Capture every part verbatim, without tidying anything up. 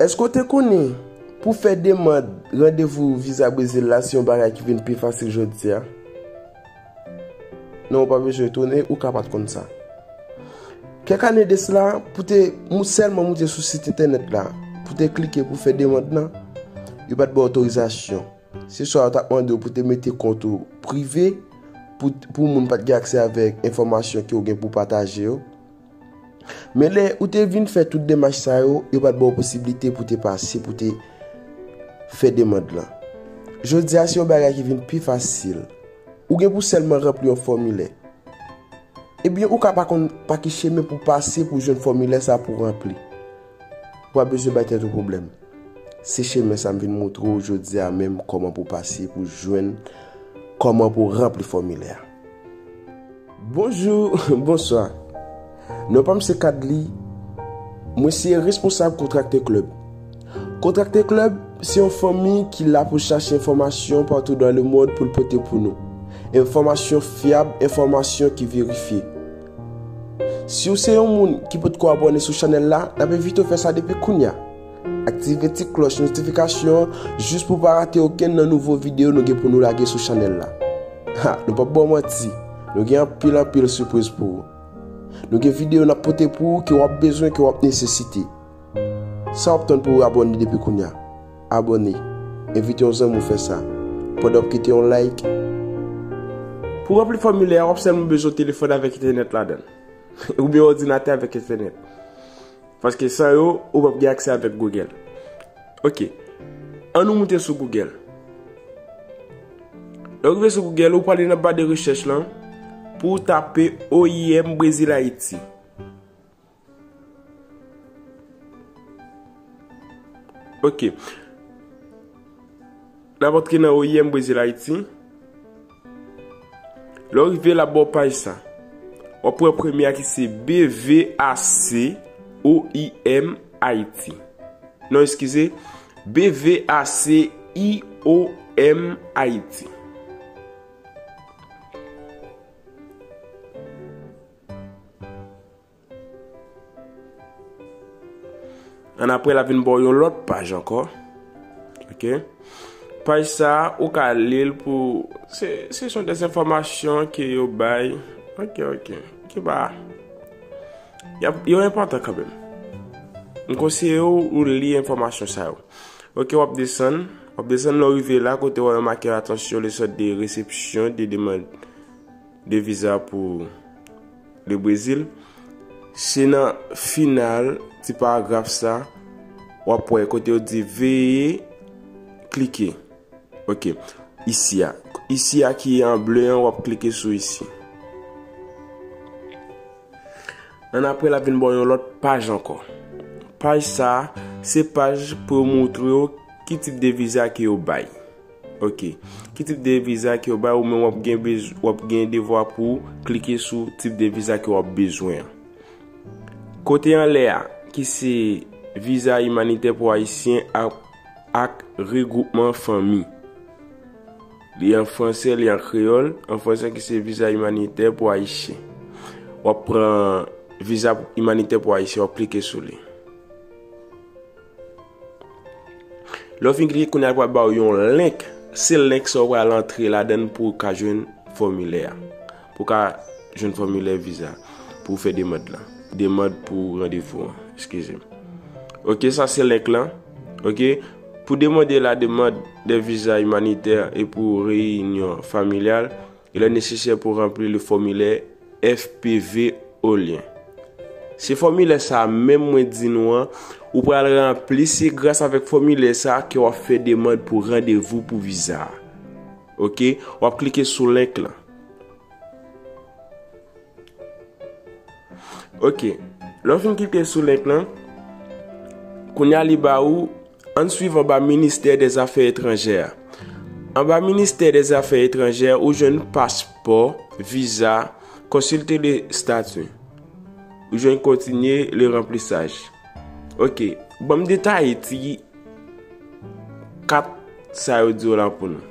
Èske w te konnen pou fè demann randevou viza Brezil la se yon bagay ki vin pi fasil jodi a? Non, ou pa bezwen etone, ou ka pa t konn sa. Kèk ane de sila, pou te mou sèlman moute sou sit entènèt la, pou te klike pou fè demann nan, yo pa t ba w otorizasyon. Se swa yo t ap mande w pou te mete kont ou prive, pou, pou moun pa t gen aksè avèk enfòmasyon ke w gen pou pataje yo. Men lè ou te vin fè tout demach sa yo, yo pa t ba w posiblite pou te pase, pou te fè demann lan. Jodi a, se yon bagay ki vin pi fasil. Ou gen pou sèlman ranpli yon fòmilè. Ebyen, ou ka pa konn pa ki chemen pou pase pou jwenn fòmilè sa pou ranpli. Ou pa bezwen bay tèt ou pwoblèm. Se chemen sa m vin montre w jodi a menm kòman pou pase, pou jwenn, kòman pou ranpli fòmilè a. Bonjou, bonswa. Non pa m se Kadly. Mwen se responsab Kontraktè Club. Kontraktè Club se yon fanmi ki la pou chache enfòmasyon patou dan lemonn pou l pote pou nou. Enfòmasyon fyab, enfòmasyon ki verifye. Si w se yon moun ki potko abòne sou chanèl la, n ap envite w fè sa depi kounye a. Aktive ti klòch notifikasyon an jis pou w pa rate okenn nan nouvo videyo nou gen pou nou lage sou chanèl la. Ha, nou p ap ba w manti, nou gen anpil anpil sipriz pou ou. Nou gen videyo n ap pote pou ou ke w ap bezwen, ke w ap nesesite. Sa w ap tann pou w abòne depi kounye a? Abòne. Envite yon zanmi w fè sa. Pandan w ap kite yon like. Pou ranpli fòmilè a, w ap sèlman bezwen yon telefòn avèk entènèt ladan l. Oubyen yon òdinatè avèk entènèt. Paske san yo, ou p ap gen aksè avèk Google. Ok. Ann nou moute sou Google. Lè w rive sou Google, ou prale nan ba de rechèch lan pou w tape O I M Brezil Ayiti. Ok. N ap antre nan O I M Brezil Ayiti. Lè w rive, l ap ba w paj sa. W ap pran premye a ki se B V A C O I M Ayiti. Non, eskize, B V A C I O M Ayiti. Annapre, l ap vin ba w yon lòt paj ankò. Ok. Paj sa a, ou ka li l pou, se, se son dèz enfòmasyon ke yo bay. Ok, ok. Ki ba, y ap, yo enpòtan kanmenm. M konseye w, ou li enfòmasyon sa yo. Ok, w ap desann. W ap desann, lè w rive la, kote w wè yon make attention, le centre de réception de demande de viza pou le Brezil. Se nan final ti paragraf sa, w ap wè kote yo di veuillez cliquer. Ok. Isi a. Isi a ki an ble an, w ap klike sou isi. Annapre, l ap vin ba w yon lòt paj ankò. Paj sa, se paj pou yo montre w ki tip de viza ke yo bay. Ok. Ki tip de viza ke yo bay, ou menm w ap gen bez-, w ap gen devwa pou w klike sou tip de viza ke w ap bezwen an. Kote anlè a, ki se viza imanitè pou Ayisyen ak, ak regwoupman fanmi. Li an fransè, li an kreyòl. An fransè ki se viza imanitè pou Ayisyen. W ap pran viza imanitè pou Ayisyen, w ap klike sou li. Lè w fin klike, kounye a l pral ba w yon link. Se link sa w pral antre ladan l pou w ka jwenn fòmilè a. Pou w ka jwenn fòmilè viza. Pou w fè demann lan. Demann pou randevou an. Eskize m. Ok, sa se link lan. Ok. Pour demander la demande des visas humanitaires et pour réunion familiale, il est nécessaire pour remplir le formulaire F P V au lien. Se fòmilè sa a menm mwen di nou an, ou pral ranpli, se gras avèk fòmilè sa a ke w ap fè demann pou randevou pou viza a. Ok, w ap klike sou link lan. Ok, lè w fin klike sou link lan, kounye a li ba ou, ann swiv anba Ministè dè Zafè Etranjè a. Anba Ministè dè Zafè Etranjè, ou jwenn paspò, viza, consulter le statut. Ou jwenn continuer le remplissage. Ok, ban m detaye ti kat sa yo di w la pou nou.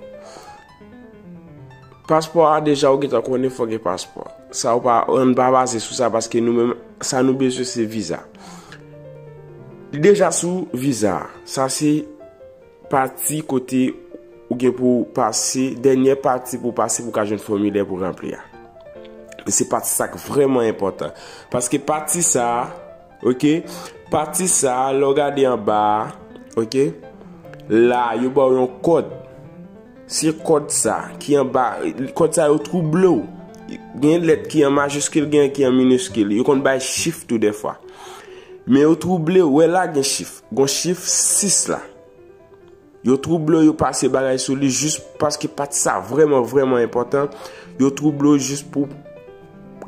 Paspò a, deja ou gentan konnen fò gen paspò. Sa ou pa, ann pa baze sou sa paske nou menm, sa nou bezwen se viza. Li deja sou viza a. Sa se pati kote ou gen pou w pase, dènyè pati pou w pase pou w ka jwenn fòmilè pou w ranpli a. Se pati sa k vrèman enpòtan. Paske pati sa a, oke, pati sa a, lè w gade anba a, oke, la, yo ba w yon kòd. Se kòd sa ki anba, kòd sa yo twouble w. Gen lèt ki an majiskil, gen ki an miniskil. Yo konn bay chif tou dèfwa. Men yo twouble w, wè la gen chif. Gon chif sis la. Yo twouble w, yo pase bagay sou li jis paske pati sa vrèman, vrèman enpòtan. Yo twouble w jis pou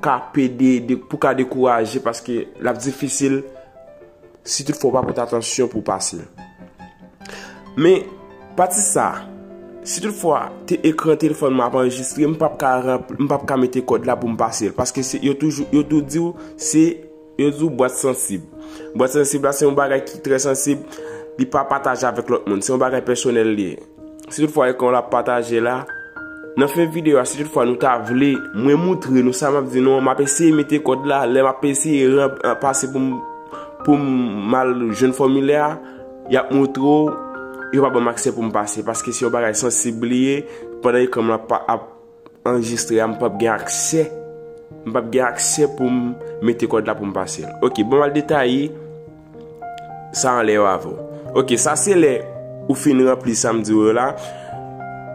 ka pede, de, pou ka dekouraje paske l ap difisil si toutfwa w pa pote atansyon pou w pase l. Men, pati sa, si toutfwa te ekran telefòn mwen ap anrejistre, m p ap ka ranp-, m p ap ka mete kòd la pou m pase l. Paske se, yo toujou, yo tou di w, se, yo di w bwat sansib. Bwat sansib la, se yon bagay ki trè sansib, li pa pataje avèk lòt moun. Se yon bagay pèsonèl li ye. Si toutfwa ekran w la pataje la, nan fen videyo a, si toutfwa nou ta vle, mwen moutre nou sa m ap di nou an, m ap eseye mete kòd la, lè m ap eseye ranp-, pase pou m, pou m al jwenn fòmilè a, y ap moutre w, yo pa ban m aksè pou m pase, paske se yon bagay sansib li ye, pandan ekran m ap, ap anrejistre a, m p ap gen aksè, m p ap gen aksè pou m mete kòd la pou m pase l. Oke, ban m al detaye sa anlè yo avè w. Oke, sa se lè ou fin ranpli sa m di w yo la.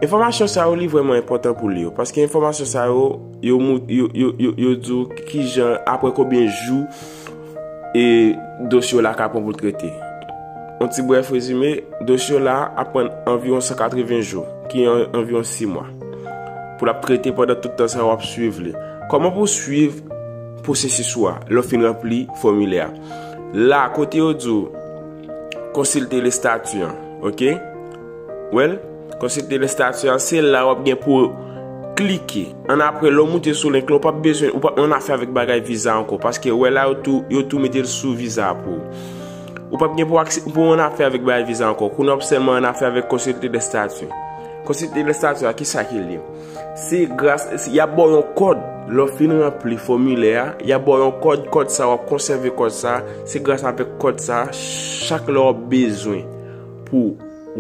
Enfòmasyon sa yo, li vrèman enpòtan pou li yo, paske enfòmasyon sa yo, yo, mou-, yo, yo, yo, yo di w kijan, apre konbyen jou, e dosye w la ka pran pou l trete. Yon ti brèf rezime, dosye w la ap pran anviwon san katreven jou, ki an-, anviwon sis mwa, pou l ap trete pandan tout tan sa w ap swiv li. Kòman pou w swiv pwosesis ou a lè w fin ranpli fòmilè a? La, kote yo di w, konsilte lestati an, oke? Wè l? Konsilte lestati an, se la w ap gen pou w klike. Annapre, lè w moute sou link lan, ou p ap bezwen, ou p ap annafè avèk bagay viza ankò, paske wè la, yo tou, yo tou mete l sou viza a pou ou. Ou p ap gen pou akse, pou annafè avèk bagay viza ankò. Kounye a w ap sèlman annafè avèk konsilte lestati. Konsilte lestati a, kisa ki l ye? Se gras, se, y ap ba w yon kòd. Lè w fin ranpli fòmilè a, y ap ba w yon kòd, kòd sa, w ap konsève kòd sa. Se gras avèk kòd sa, chak lè w ap bezwen pou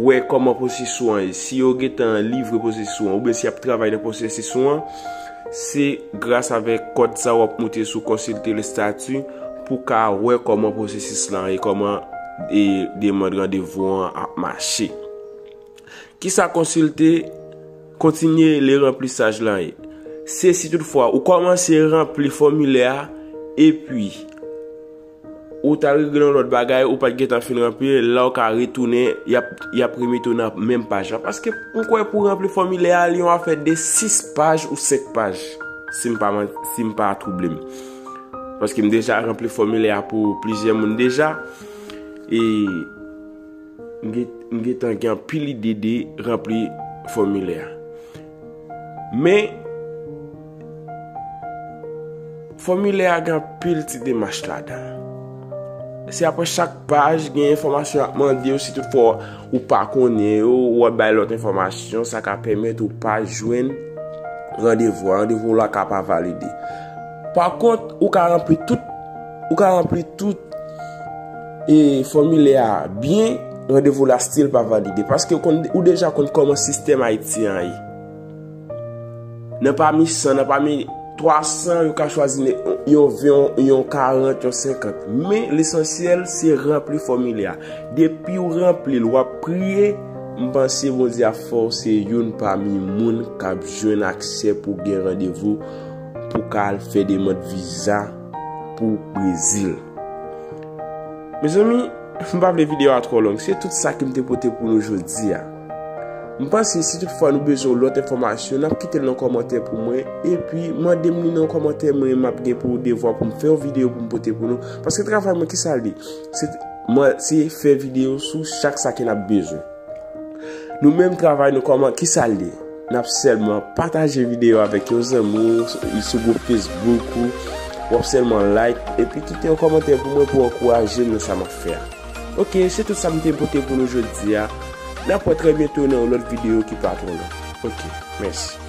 wè kòman pwosesis ou an ye, si yo gentan livre pwosesis ou an, oubyen si y ap travay nan pwosesis ou an, se gras avèk kòd sa w ap moute sou konsilte lestati pou ka wè kòman pwosesis lan ye, kòman, e, demann randevou an ap mache. Kisa konsilte, kontinye le ranplisaj lan ye? Se si toutfwa ou kòmanse ranpli fòmilè a, epi ou t al regle yon lòt bagay, ou pa t gentan fin ranpli, la w ka retounen, y ap, y ap remete w nan menm paj la. Paske m kwè pou ranpli fòmilè a, li yon afè de sis paj ou senk paj, si m pa man-, si m pa twouble m. Paske m deja ranpli fòmilè a pou plizyè moun deja, e m gen, m gentan gen anpil ide de ranpli fòmilè a. Men, fòmilè a gen anpil ti demach ladan. Se apre chak paj, gen enfòmasyon y ap mande w, si toutfwa ou pa konnen yo, ou ap bay lòt enfòmasyon, sa ka pèmèt ou pa jwenn randevou a. Randevou w la ka pa valide. Pa kont, ou ka ranpli tout, ou ka ranpli tout e fòmilè a byen, randevou la still pa valide. Paske ou konn, ou deja konn kòman sistèm Ayiti an ye. Nan pami san, nan pami twa san, yo ka chwazi ne-, yon ven, yon karant, yon senkant. Men, lesansyèl, se ranpli fòmilè a. Depi w ranpli l, w ap priye, m panse Bondye ap fè w se youn pami moun k ap jwenn aksè pou gen randevou pou ka al fè demann viza pou Brezil. Mezanmi, m pa vle videyo a twò long. Se tout sa ke m te pote pou nou jodi a. M panse si toutfwa nou bezwen yon lòt enfòmasyon, n ap kite l nan kòmantè pou mwen. Epi, mande m li nan kòmantè mwen, m ap gen pou devwa pou m fè yon videyo pou m pote pou nou. Paske travay mwen, kisa l ye? Se, mwen, se fè videyo sou chak sa ke n ap bezwen. Nou menm travay nou kòman, kisa l ye? N ap sèlman pataje videyo avèk yon zanmi w sou, sou gwoup Facebook ou, w ap sèlman like, epi kite yon kòmantè pou mwen pou ankouraje m nan sa m ap fè a. Oke, se tout sa m te pote pou nou jodi a. N ap wè trè byento nan yon lòt videyo ki pa twò long. Oke, mèsi.